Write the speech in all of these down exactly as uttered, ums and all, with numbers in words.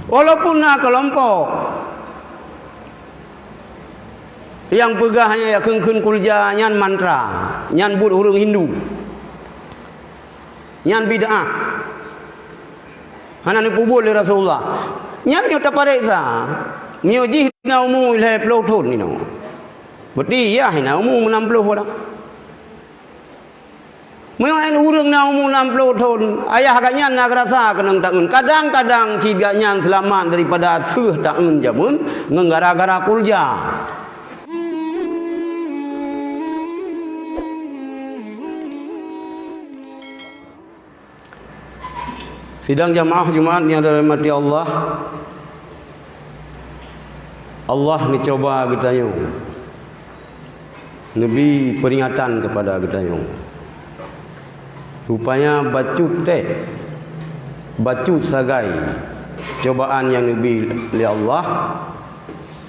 Walaupun na keulompok nyang peugah nyan, ya, kheun-kheun kulja, nyan mantra, nyan buet ureuëng Hindu, nyan bid'ah, hana neupeubuet lé Rasulullah. Nyan meunyoe tapareksa, meunyoe jih na umu lhée ploh thon inoe, berarti yah na umu nam ploh orang. Meunyoe ureuëng na umu nam ploh thon, ayah gobnyan na geurasa keunong taeun. Kadang-kadang cit gobnyan seulamat daripada seuh taeun jameun ngon gara-gara kulja. Sidang jamaah Jumat nyang dirahmati Allah, Allah neucuba geutanyoe, neubi peuringatan keupada geutanyoe, supaya bacut teh, bacut sagai cobaan nyang neubi lé Allah,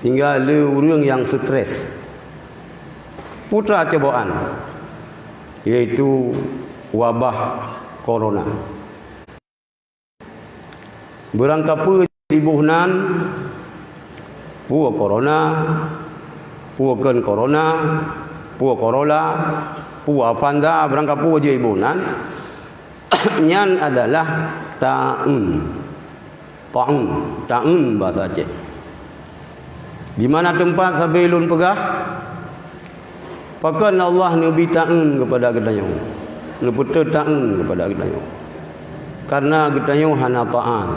sehingga le ureuëng nyang stres. Peue teuma cobaan, yaitu wabah corona. Beurangkapeue iboh nan, peue corona, peue kheun corona, peue Corolla, peue Avanza, beurangkapeue jih iboh nan, nyan adalah taeun. Taeun, taeun bahasa Aceh. Di mana teumpat sabe lôn peugah, pakon Allah neubi taeun keupada geutanyoe, neupeuteuet taeun keupada geutanyoe? Karena geutanyoe hana taat.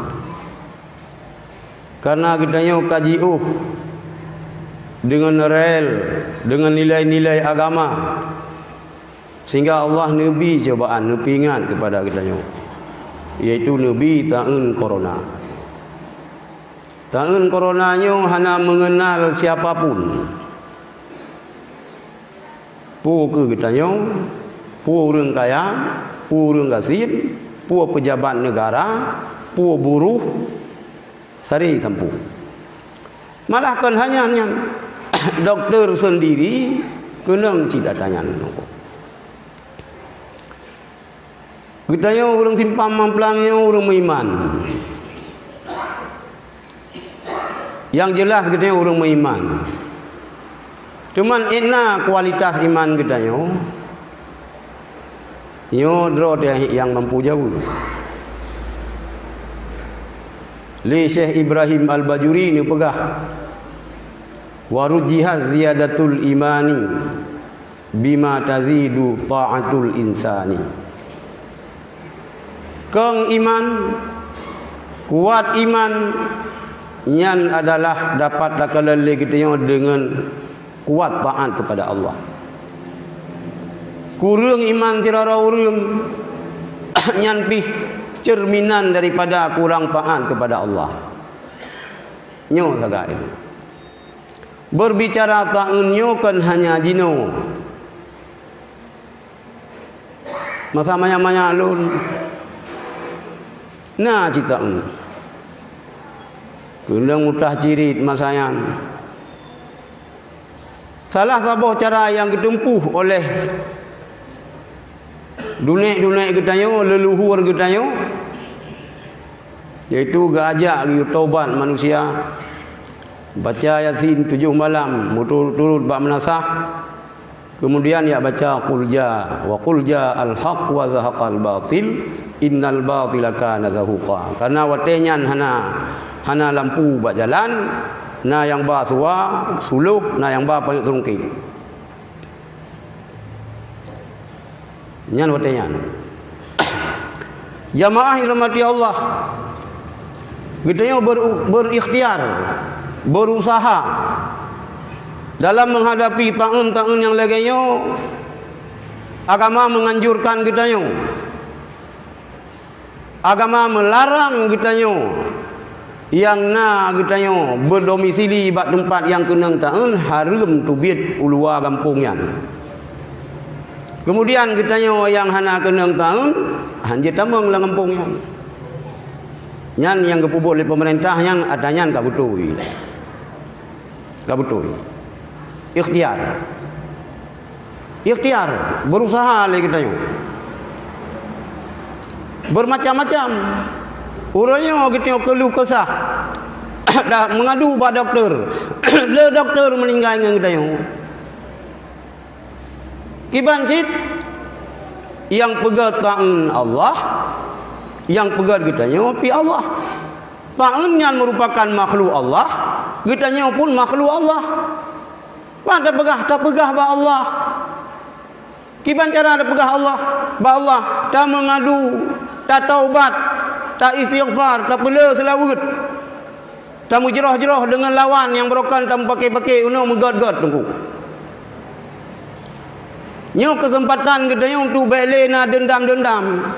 Karena geutanyoe ka jiôh deungon rel, deungon nilai-nilai agama. Sehingga Allah neubi cobaan, neupeuingat keupada geutanyoe, yaitu neubi taeun corona. Taeun corona nyoe hana meungeunal siapa pun. Peue keu geutanyoe, peue ureuëng kaya, peue ureuëng gasien, peue peujabat neugara, peue buruh, sari sampue. Malah kon hanya nyan, dokto seundiri keunong cit atra nyan. Geutanyoe ureuëng simpang mamplam nyoe ureuëng meuiman. Nyang jeulaih geutanyoe ureuëng meuiman. Teuma ék na kualitas iman geutanyoe? Nyoe droe teuh nyang mampu jaweueb. Lé Syekh Ibrahim Al-Bajuri neupeugah, "Wa rujjiha ziyadatul imani bima tazidu ta'atul insani." Kong iman, kuat iman, nyan adalah dapat takalon lé geutanyoe deungon kuat taat keupada Allah. Kureueng iman sidroe ureueng, nyan pih ceurminan daripada kurang taat keupada Allah. Nyoe sagai. Beurbicara taeun nyoe kon hanya jinoe. Masa manyak-manyak lôn na cit taeun. Keunong mutah cirit masa nyan. Salah saboh cara nyang geuteumpuh oleh dunek-dunek geutanyoe, leuluhur geutanyoe, yaitu geuajak geuyue tobat manusia, baca Yasin tujoh malam, meuturut-turut bak meunasah, keumudian jak baca qul ja, wa qul ja al-haq wa zahaqal batil, innal batila kana zahuqa. Karena watée nyan hana, hana lampu bak jalan, na nyang ba suwa, suluh, na nyang ba panyöt seulungkét. Nyan watée nyan. Jamaah yang dirahmati Allah, geutanyoe ber-, berikhtiar, berusaha dalam menghadapi taeun-taeun nyang lagée nyoe. Agama menganjurkan geutanyoe, agama meularang geutanyoe nyang na geutanyoe beudomisili bak teumpat nyang keunong taeun hareuem teubiet u luwa gampông nyan. Keumudian geutanyoe nyang hana keunong taeun, hanjeuet tamong lam gampông nyan. Nyan nyang geupeubuet lé peumeurintah nyan, atra nyan ka beutôi. Ka beutôi. Ikhtiar. Ikhtiar, berusaha lé geutanyoe. Bermacam-macam. Uroe nyoe geutanyoe keuluh kesah, dah meungadu bak dokto. Le dokto meuninggai ngon geutanyoe. Kiban cit, nyang peugöt ta'eun Allah, nyang peugöt geutanyoe pih Allah. Ta'eun nyan meurupakan makhluk Allah, geutanyoe pun makhluk Allah. Pat tapeugah, tapeugah bak Allah. Kiban cara tapeugah Allah, bak Allah, tameungadu, tataubat, taistighfar, tapeuleueh seulaweuet, tameujroh-jroh deungon lawan nyang barokon, tameupaké-paké unoe meugöt-göt teungku. Nyoe keuseumpatan geutanyoe untuk bèk lé na deundam-deundam.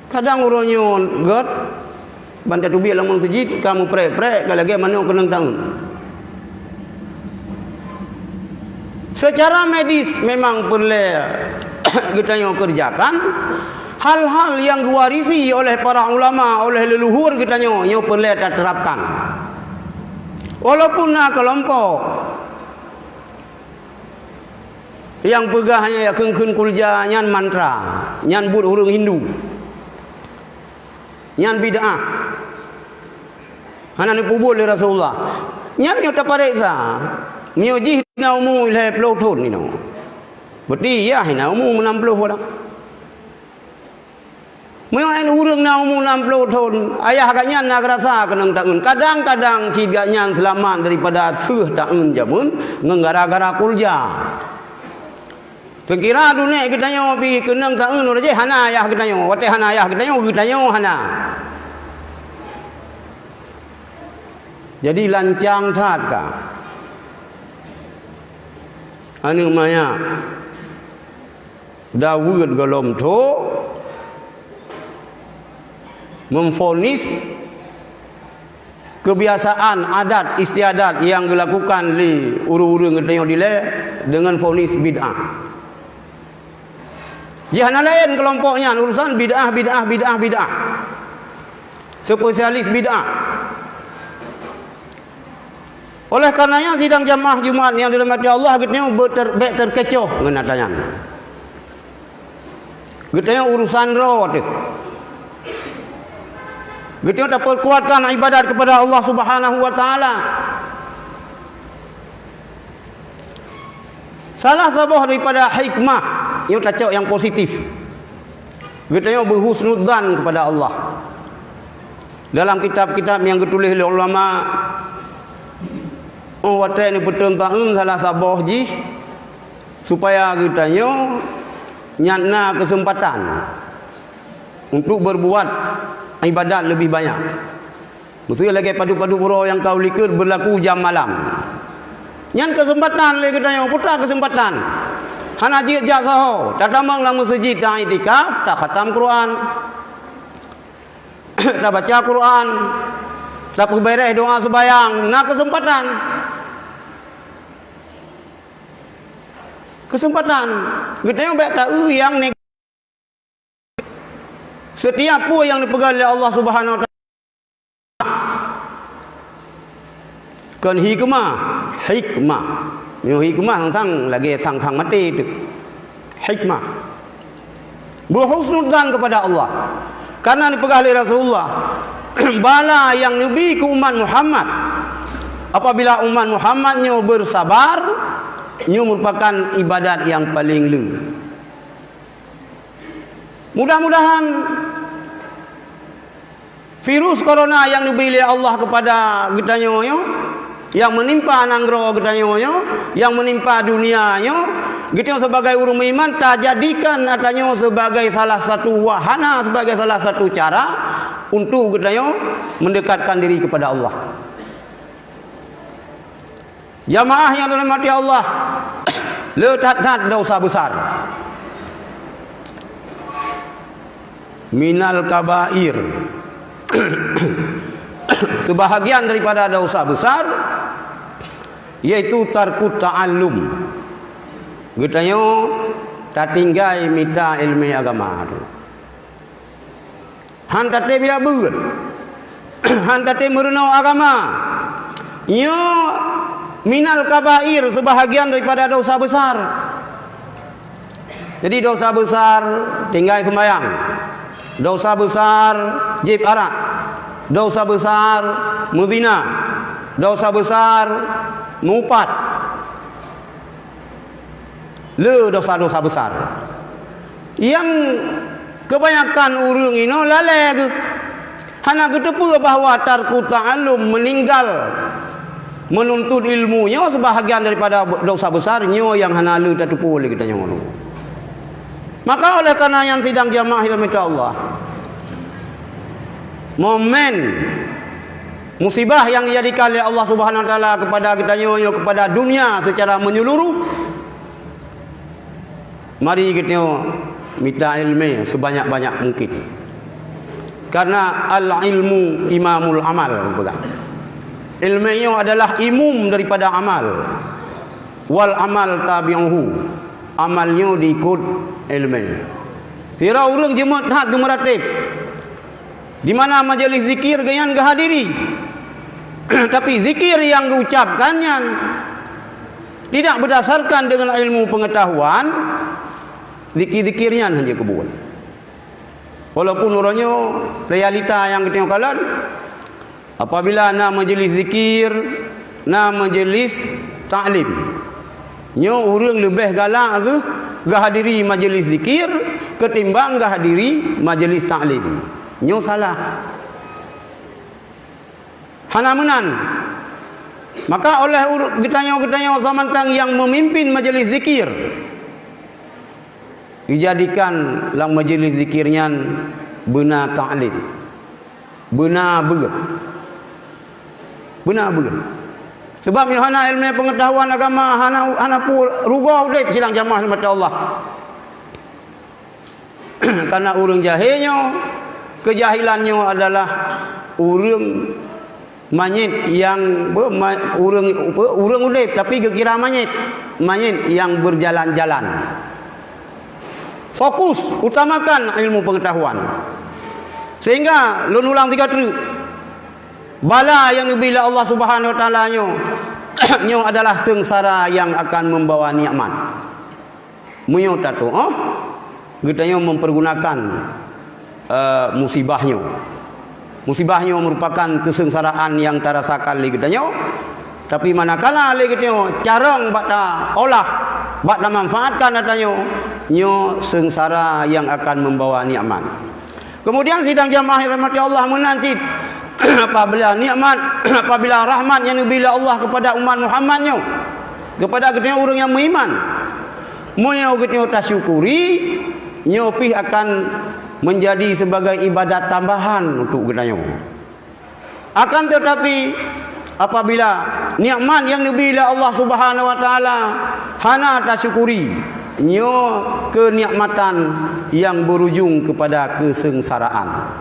Kadang uroe nyoe göt, ban tateubiet lam meuseujid, ka meuprek-prek, ka lagèe manok keunong ta'eun. Secara medis memang peureulèe geutanyoe keureujakan, hal-hal nyang geuwarisi oleh para ulama, oleh leuluhur geutanyoe, nyoe peureulèe taterapkan. Walaupun na keulompok nyang peugah nyan, ya, kheun-kheun kulja nyan mantra, nyan buet ureueng Hindu. Nyan bid'ah. Hana neupeubuet lé Rasulullah. Nyan meunyoe tapareksa, meunyoe jih na umu lhèe ploh thon inoe. Berarti yah na umu nam ploh orang. Meunyoe ureueng na umu nam ploh thon, ayah geuh nyan na geurasa keunong ta'eun. Kadang-kadang cit geuh nyan seulamat daripada seuh ta'eun jameun ngon gara-gara kulja. Seukira dunek geutanyoe pih keunong ta'eun uroe jih hana ayah geutanyoe, watèe hana ayah geutanyoe, geutanyoe hana. Jadi lancang that ka. Aneuk manyak Daweuet gohlom tho memvonis kebiasaan adat istiadat nyang geulakukan lé ureueng-ureueng geutanyoe dilèe deungon vonis bid'ah. Jih hana laén keulompok nyan urusan bid'ah, bid'ah, bid'ah, bid'ah. Spesialis bid'ah. Oleh karenanya sidang jamaah Jumat nyang dirahmati Allah, geutanyoe beu ter-, bèk terkecoh ngon ata nyan. Geutanyoe urusan droe teuh. Geutanyoe tapeukuatkan ibadat kepada Allah Subhanahu wa Taala. Salah saboh daripada hikmah, nyoe tacok nyang positif. Geutanyoe beuhusnudzan kepada Allah. Dalam kitab-kitab nyang geutuléh lé ulama, oh watèe neupeuteun ta'eun salah saboh jih, supaya geutanyoe nyan na keuseumpatan untuk berbuat ibadat leubeh banyak. Miseu lagèe padub-padub uroe nyang ka u likot beulaku jam malam. Nyan keuseumpatan lé geutanyoe, peue ta keuseumpatan. Hana jeuet jak saho, tatamong lam meuseujid, ta-iktikaf, takhatam Quran, tabaca Quran, tapeubèrèh doa seumayang, na keuseumpatan. Keuseumpatan. Geutanyoe bèk ta-eu nyang neg-, Setiap peue nyang neupeugah lé Allah Subhanahu wa Taala kon hikmah, hikmah. Nyoe hikmah sang-sang lagèe sang-sang maté teuh. Hikmah. Beuhusnudzan kepada Allah. Karena neupeugah lé Rasulullah, bala nyang neubi keu umat Muhammad. Apabila umat Muhammad nyoe bersabar, nyoe merupakan ibadat nyang paleng le. Mudah-mudahan virus corona nyang neubri lé Allah keupada geutanyoe nyoe, nyang meunimpa nanggroe geutanyoe nyoe, nyang meunimpa dunia nyoe, geutanyoe sibagai ureuëng meuiman tajadikan geutanyoe sibagai salah satu wahana, sibagai salah satu cara untuk geutanyoe meundekatkan diri keupada Allah. Jamaah nyang dirahmati Allah, le that-that dosa besar. Minal kabair. Sebahagian daripada dosa besar, yaitu tarkut ta'allum. Geutanyoe tatinggai mita iéleumé agama tu. Han tatem jak beuet. Han tatem meurunoe agama. Nyoe minal kabair, sebahagian daripada dosa besar. Jadi dosa besar, tinggai sembahyang. Dosa besar jieb arak, dosa besar meuzina, dosa besar meuupat. Le dosa-dosa besar. Nyang kebanyakan ureuëng inoe lalée geuh. Hana geuteupeue bahwa tarku ta'allum, meuninggal meununtut ilmu nyoe, seubahagian daripada dosa besar nyoe nyang hana le tateupeue lé geutanyoe. Maka oleh karena nyan, sidang jamaah rahmati Allah, momen musibah nyang dijadikan lé Allah Subhanahu Wa Taala kepada geutanyoe nyoe, kepada dunia secara menyeluruh, mari geutanyoe mita iéleumé sebanyak-banyak mungkin. Karena al-ilmu imamul amal, geupeugah. Iéleumé nyoe adalah imum daripada amal. Wal amal tabi'uhu. Amal nyoe diikot iéleumé. Sira ureuëng jeuet that geumeuratéb di mana majelis zikir geuhnyan geuhadiri. Tapi zikir nyang geuucapkan nyan tidak berdasarkan dengan ilmu pengetahuan, zikir-zikir nyan hana keubuet. Walaupun uroe nyoe realita nyang geutanyoe kalon, apabila na majelis zikir, na majelis taklim, nyoe ureuëng leubeh galak geuh geuhadiri majelis zikir ketimbang geuhadiri majelis taklim. Nyoe salah. Hana meunan. Maka oleh ur-, geutanyoe-geutanyoe samantang nyang memimpin majelis zikir, dijadikan lam majelis zikir nyan beuna taklim, beuna beuet, beuna beuet. Sebab nyoe hana iéleumé pengetahuan agama, hana, hana peue rugoe udeb sidang jamaah rahmati Allah. Karena ureuëng jahé nyoe, keujahilan nyoe adalah ureuëng manyét nyang be-, ma-, ureuëng, ureuëng udeb tapi geukira manyét, manyét nyang berjalan-jalan. Fokus, utamakan ilmu pengetahuan. Sehingga lôn ulang tiga treuk, bala nyang neubi lé Allah Subhanahu Wa Taala nyoe, nyoe adalah seungsara nyang akan membawa nikmat. Meunyoe tatu'oh, geutanyoe mempergunakan, eh, musibah nyoe. Musibah nyoe merupakan kesengsaraan nyang tarasakan lé geutanyoe, tapi manakala lé geutanyoe carông bak taolah, bak tamanfaatkan ata nyoe, nyoe seungsara nyang akan membawa nikmat. Kemudian sidang jamaah yang dirahmati Allah, meunan cit, apabila nikmat, apabila rahmat nyang neubi lé Allah kepada umat Muhammad nyoe, kepada geutanyoe ureuëng nyang meuiman, meunyoe geutanyoe tasyukuri, nyoe pih akan menjadi sebagai ibadat tambahan untuk geutanyoe. Akan tetapi, apabila nikmat nyang neubi lé Allah Subhanahu Wa Taala hana tasyukuri, nyoe keunikmatan nyang berujung kepada kesengsaraan.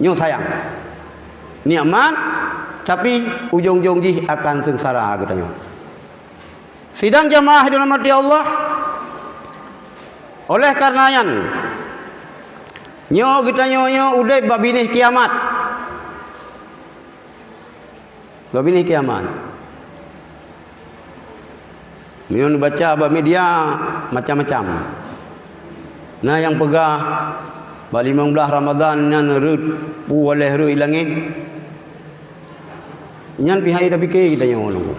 Nyoe sayang. Nikmat, tapi ujong-ujong jih akan seungsara geutanyoe. Sidang jamaah yang dirahmati Allah, oleh karena nyan, nyoe geutanyoe nyoe udeb bak binéh kiamat. Bak binéh kiamat. Meunyoe neubaca bak media macam-macam. Na nyang peugah bak limong blaih Ramadhan nyan rhot peue lheueh rhot i langét. Nyan pih hana tapike geutanyoe nyoe.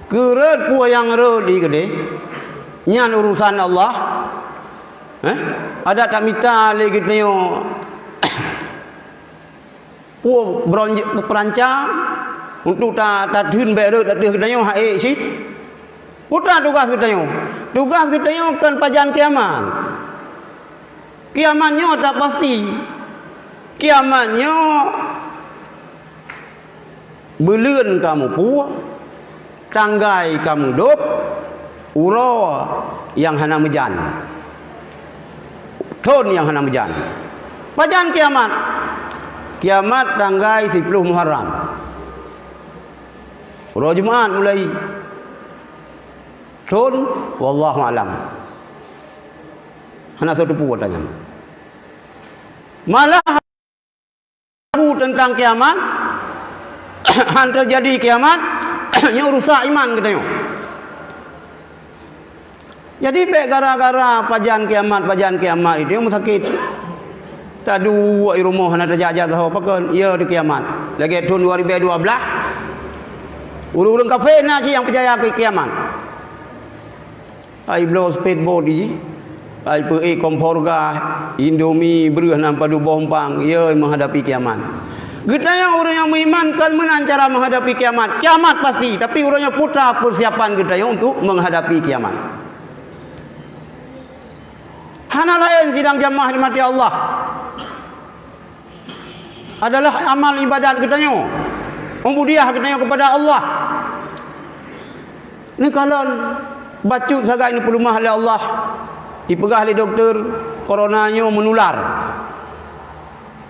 Keu rhot peue nyang rhot di keudeh, nyan urusan Allah. Eh? Adak tamita lé geutanyoe peue beuron-, peurancang untuk ta-, tatheun bék rhot ateueh geutanyoe hak ék cit. Peue tugas geutanyoe? Tugas geutanyoe kon pajan kiamat. Kiamat nyoe tak pasti. Kiamat nyoe buleuen ka mupue, tanggai ka meudôb, uroe nyang hana meujan, thon nyang hana meujan. Pajan kiamat? Kiamat tanggai siplôh Muharram. Uroe Jumat mulai. Thon, wallahu alam. Hana soe teupeu ata nyan. Malah teuntang kiamat, han teujadi kiamat, nyoe rusak iman geutanyoe. Jadi, bék gara-gara pajan kiamat, pajan kiamat itu nyang meusakét. Taduek i rumoh hana tajak-jak sahoe, pakon? Ya, di kiamat. Lagèe thôn dua ribèe dua blaih, ureueng-ureueng kafé na cit nyang peucaya keu kiamat. Ai bloe speedboat jih, ai peuék kompor gas, Indomie, breueh nan padub boh umpang, ya, meuhadapi kiamat. Geutanyoe ureueng nyang meuiman kon meunan cara meuhadapi kiamat. Kiamat pasti, tapi uroe nyoe peue ta peusiapan geutanyoe untuk meuhadapi kiamat. Hana laén sidang jamaah dirahmati Allah. Adalah amal ibadat geutanyoe, ubudiah geutanyoe keupada Allah. Neukalon bacut sagai neupeuleumah lé Allah, ipeugah lé dokto, corona nyoe meunular.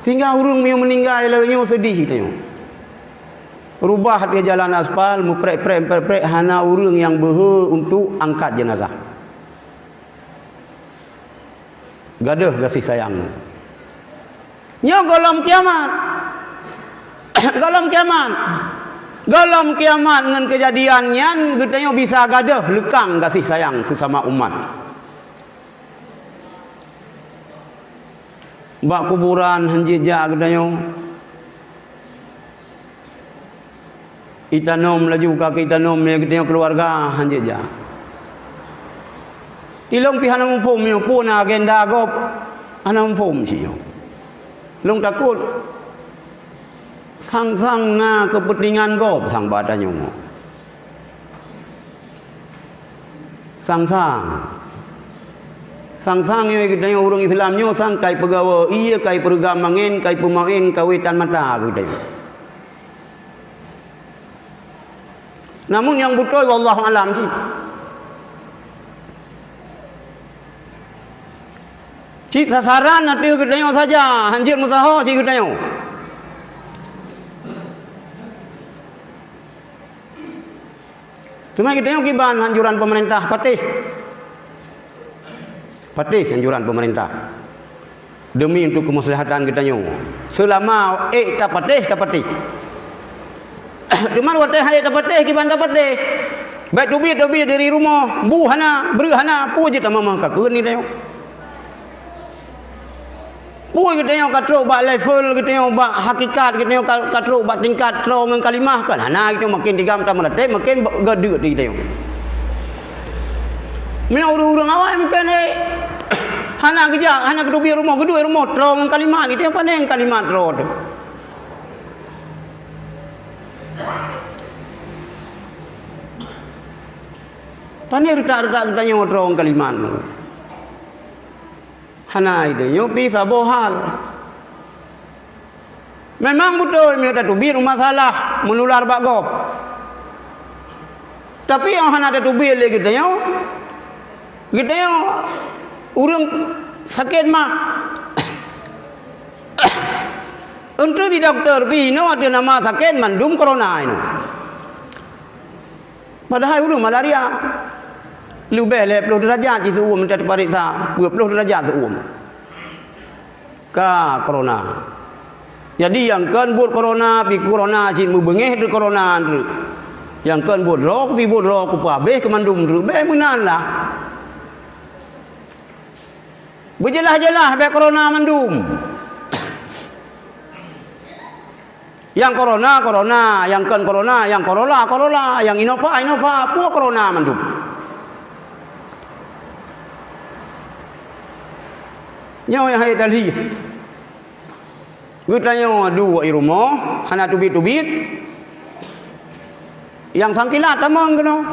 Sehingga ureueng meunyoe meuninggai lagèe nyoe seudeh geutanyoe. Rubah ateueh jalan aspal, meuprek-prek, meuprek-prek, hana ureueng nyang beuhe untuk angkat jenazah. Gadôh gaséh sayang. Nyoe gohlom kiamat. Gohlom kiamat. Gohlom kiamat ngon keujadian nyan geutanyoe bisa gadôh leukang gaséh sayang seusama umat. Bak kuburan han jijak geutanyoe. Itanom laju ka keu itanom lé geutanyoe keuluwarga han jijak. Ilôn pih hana muphom nyoe, peue na agenda gob, hana muphom cit nyoe. Lôn takot sang-sang na keupeuntengan gob sang bak tanyoe. Sang-sang. Sang-sang nyoe geutanyoe ureueng Islam nyoe sang kai peugawa ie, kai peureuga mangén, kai peumaén, kai wetan mata geutanyoe. Namun nyang beutôi wallahu alam cit. Cit sasaran ateueh geutanyoe saja, hanjeuet meusaho cit geutanyoe. Teuma geutanyoe kiban anjuran peumeurintah, patéh. Patéh anjuran peumeurintah. Demi untuk keumaslahatan geutanyoe. Seulama ék tapatéh, tapatéh. Teuma watée han ék tapatéh, kiban tapatéh. Bék teubiet-teubiet dari rumoh, bu hana, breueh hana, peue jeuet tamamah ka kheun geutanyoe. Peue geutanyoe ka trok bak level geutanyoe, bak hakikat geutanyoe ka, ka trok bak tingkat troe ngon kalimah kan? Hana, geutanyoe makin digam tameuratéb, makin ba-, gadeuet geutanyoe. Meunyoe ureueng-ureueng awai mungken, eh, hana geujak, hana geuteubiet rumoh, geuduek rumoh troe ngon kalimah, geutanyoe pane ngon kalimah troe teuh. Pane reutak-reutak geutanyoe troe ngon kalimah teuh. Hana, geutanyoe pih saboh hal. Memang beutôi meunyoe tateubiet masalah meunular bak gob. Tapi nyang hana tateubiet lé geutanyoe, geutanyoe ureueng sakét mah. Enteuk di dokto pih inoe ateueh nama sakét mandum corona inoe. Padahai ureueng malaria leubeh lhèe ploh deurajat jih seu-uem, teupareksa dua ploh deurajat seu-uem. Ka corona. Jadi nyang kon buet corona, pih corona cit meubeungéh di corona treuk. Nyang kon buet droe, pih buet droe, kupeuhabéh keu mandum treuk. Bék meunan lah. Beujeulaih-jeulaih bék corona mandum. Nyang corona, corona, nyang kon corona, nyang Corolla, Corolla, nyang Innova, Innova, peue corona mandum. Nyoe nyang hai dalhi. Geutanyoe duek i rumoh, hana teubiet-teubiet. Nyang sangkilat tamong keunoe.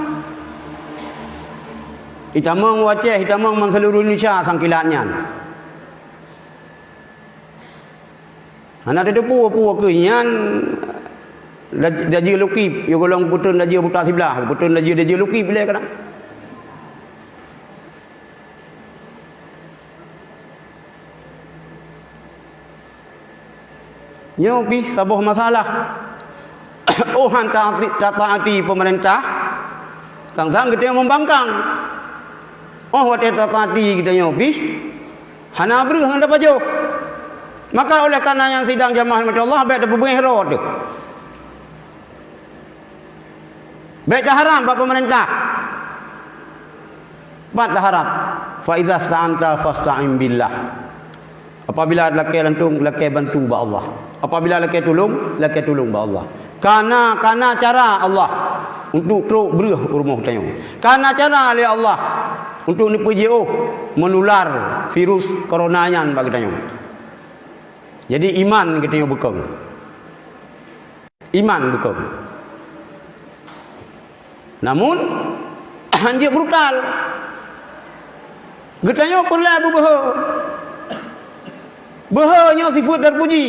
Itamong u Aceh, itamong ban seuluruh Indonesia sangkilat nyan. Hana tateupeue peue keuh nyan, laj-, laju lukib, yôh gohlom peuteun laju buta siblah, peuteun laju, laju lukib lé kadang. Nyoe pih saboh masalah. Oh, han ta-, tataati peumeurintah, sang-sang geutanyoe mumbangkang. Oh, watée tataati geutanyoe pih, hana breueh ngon tapajoh. Maka oleh karena nyan sidang jamaah rahmat Allah, bék tapeubeungéh droe teuh. Bék taharab bak peumeurintah. Pat taharab. Fa iza sta'anta fasta'in billah. Apabila lakée lantong, lakée bantu bak Allah. Apabila lakée tulông, lakée tulông bak Allah. Kana, kana cara Allah untuk trok breueh u rumoh geutanyoe. Kana cara lé Allah untuk neupeujiôh meunular virus corona nyan bak geutanyoe. Jadi iman geutanyoe beukong. Iman beukong. Namun, hanjeuet brutal. Geutanyoe peureulée beubeuhe. Beuhe nyoe sifeuet teupuji.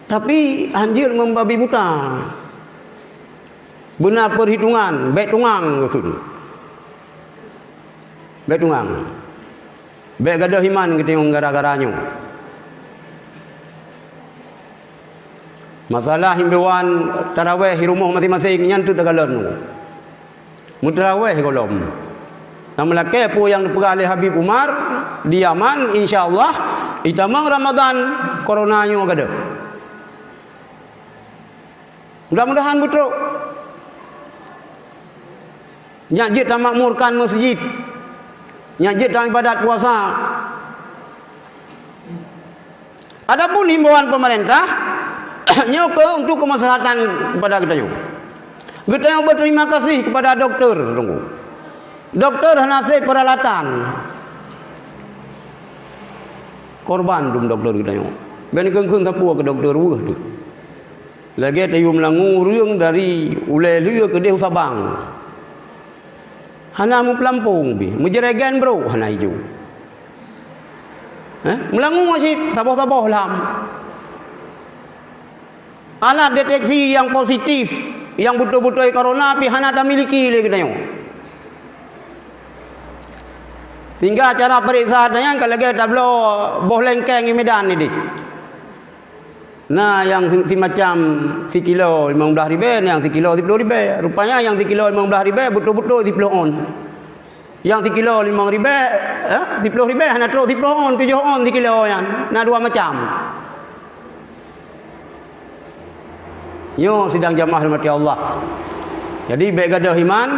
Tapi hanjeuet meumbabi buta. Beuna peurhitungan, bék tungang geukheun. Bék tungang. Bék gadôh iman geutanyoe gara-gara nyoe. Masalah himbeuan tarawéh di rumoh maséng-maséng nyan teuh takalon. Meutarawéh gohlom. Nyang meulakée peue nyang geupeugah lé Habib Umar di Yaman, insya Allah, itamong Ramadan corona nyoe gadôh. Mudah-mudahan beutrok. Nyak jeuet tamakmurkan meuseujid. Nyak jeuet taibadat puasa. Adapun himbauan pemerintah, nyoe keu untuk kemaslahatan kepada geutanyoe. Geutanyoe berterima kasih kepada doktor, Teungku. Doktor hana sép peuralatan. Korban dum doktor geutanyoe. Bék neukheun-kheun sapeue keu doktor weueh tu. Lagée tayue meulangue ureuëng dari ulée lheueh keudeh u Sabang. Hana meupeulampong pih, meujeureugan brok hana ijok. Eh, meulangue cit saboh-saboh lam. Alat deteksi nyang positif, nyang beutôi-beutôi corona pih hana tamiliki lé geutanyoe. Sehingga cara peuriksa nyan ka lagée tabloe boh lengkeng di Medan nideh. Na nyang simacam sikilo limong blaih ribée, na nyang sikilo siploh ribée. Rupanya nyang sikilo limong blaih ribée beutôi-beutôi siploh on. Nyang sikilo limong ribée, eh, siploh ribée hana trok siploh on, tujoh on sikilo nyan. Na dua macam. Nyoe sidang jamaah rahmati Allah. Jadi bék gadôh iman,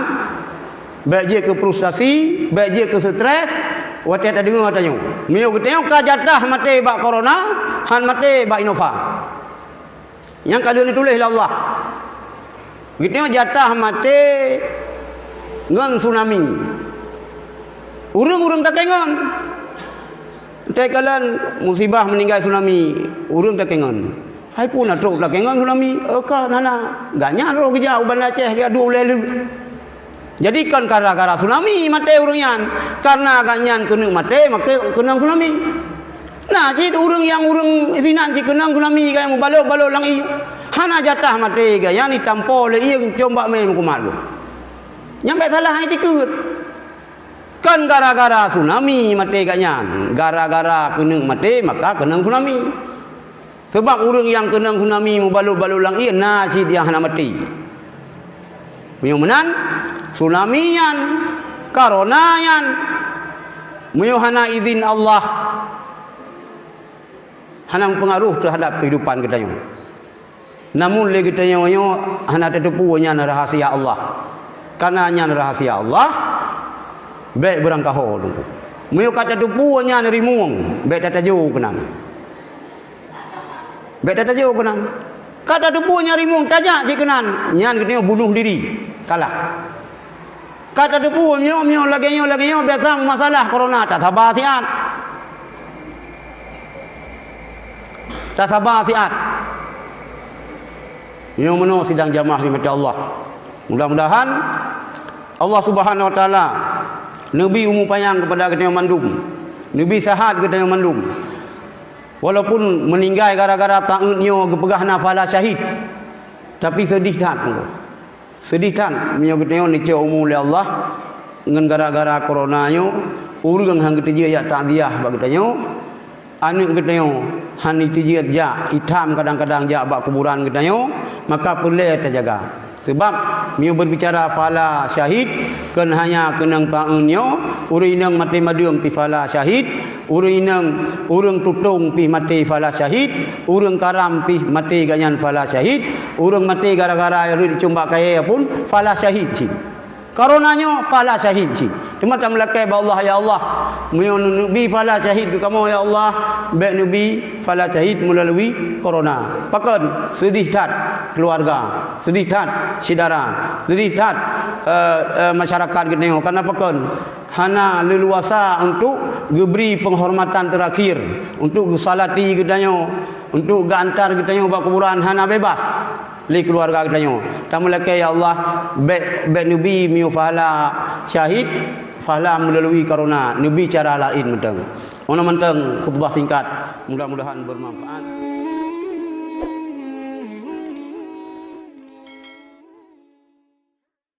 bék jeuet keu frustasi, bék jeuet keu stres, watée tadeungoe tanyoe. Meunyoe geutanyoe ka jatah maté bak corona, han maté bak Innova. Nyang ka lheueh neutuléh lé Allah. Geutanyoe jatah maté ngon tsunami. Ureuëng-ureuëng takengon. Teukalon musibah meuninggai tsunami, ureuëng takengon. Hai peue na trok takengon tsunami? Eka hana. Gobnyan roh geujak u Banda Aceh, geujak duek ulée lheueh. Jadi kon gara-gara tsunami maté ureuëng nyan, karena gobnyan keuneuk maté, maté keunong tsunami. Na cit ureuëng nyang ureuëng sinan cit keunong tsunami, gaya mubalot-balot lam ié. Hana jatah maté gaya nyan jitampo lé ié, com bak mé meukumat geuh. Nyang bék salah hai tikeue. Kon gara-gara tsunami maté gobnyan, gara-gara keuneuk maté maka keunong tsunami. Sabab ureuëng nyang keunong tsunami mubalot-balot lam ié na cit nyang hana maté. Meunyoe meunan, tsunami nyan, corona nyan, meunyoe hana izin Allah, hana meupeungaruh teuhadap keuhidupan geutanyoe. Namun lé geutanyoe nyoe hana tateupeue nyan rahasia Allah. Karena nyan rahasia Allah, bék beurangkaho Teungku. Meunyoe ka tateupeue nyan rimueng, bék tatajo keunan. Bék tatajo keunan. Ka tateupeue nyan rimueng, tajak cit keunan, nyan geutanyoe bunoh diri. Salah. Ka tateupeue nyoe, nyoe lagée nyoe, lagée nyoe, biasa masalah corona, tasaba siat. Tasaba siat. Nyoe meunoe sidang jamaah rahmati Allah. Mudah-mudahan Allah Subhanahu wa Taala neubi umu panyang kepada geutanyoe mandum, neubi sehat geutanyoe mandum. Walaupun meuninggai gara-gara taeun nyoe geupeugah na pahala syahid, tapi seudeh that. Seudeh that meunyoe geutanyoe neucok umu lé Allah ngon gara-gara corona nyoe, ureuëng han geuteujiet jak takziah bak geutanyoe, aneuëk geutanyoe han geuteujiet jak, itam kadang-kadang jak bak kuburan geutanyoe, maka peureulée tajaga. Sabab meunyoe berbicara pahala syahid, kon hanya keunong taeun nyoe, ureuëng inong maté madeueng pih pahala syahid, ureuëng inong, ureuëng tutong pih maté pahala syahid, ureuëng karam pih maté gobnyan pahala syahid, ureuëng maté gara-gara rhot cumbak kayée pun pahala syahid cit. Corona nyoe pahala syahid cit. Teuma tameulakée bak Allah, "Ya Allah, meunyoe neubi pahala syahid keu kamoe, ya Allah, bék neubi pahala syahid meulalu corona." Pakon? Seudeh that keuluwarga, seudeh that syedara, seudeh that, eh, eh, masyarakat geutanyoe. Kareuna pakon? Hana leuluasa untuk geubri peunghormatan teurakhir, untuk geusalati geutanyoe, untuk geuantar geutanyoe bak kuburan, hana bebas lé keuluwarga geutanyoe. Tameulakée, "Ya Allah, bék, bék neubi meunyoe pahala syahid, pahala meulalu corona, neubi cara laén mantong." Meunan mantong khutbah singkat, mudah-mudahan bermanfaat.